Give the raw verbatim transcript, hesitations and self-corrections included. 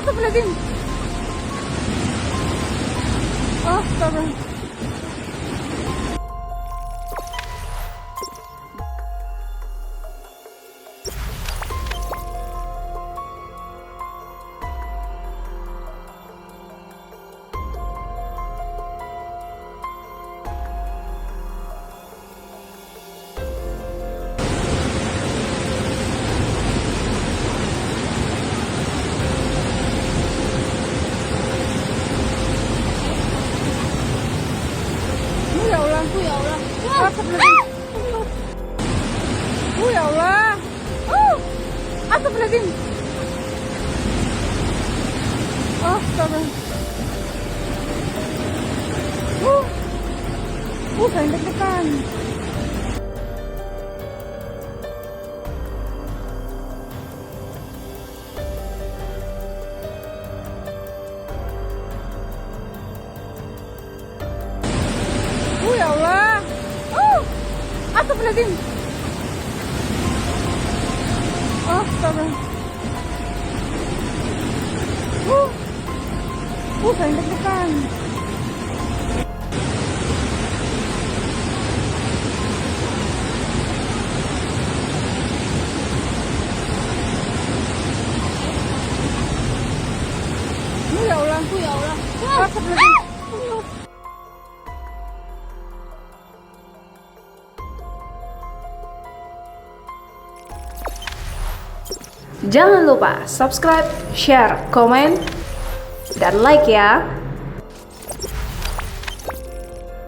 Astagfirullahaladzim. Astaga. Oh, ya Allah, oh, ya Allah. Astagfirullahaladzim. Oh, ya Allah. Oh, astagfirullahaladzim. Astaga. Uh, uh, saya deg-degan. Oh, ya Allah. Oh, astagfirullahaladzim. Astaga. Uh, uh, saya deg-degan. Oh, ya Allah, oh, ya Allah. Astagfirullahaladzim. Jangan lupa subscribe, share, komen, dan like ya.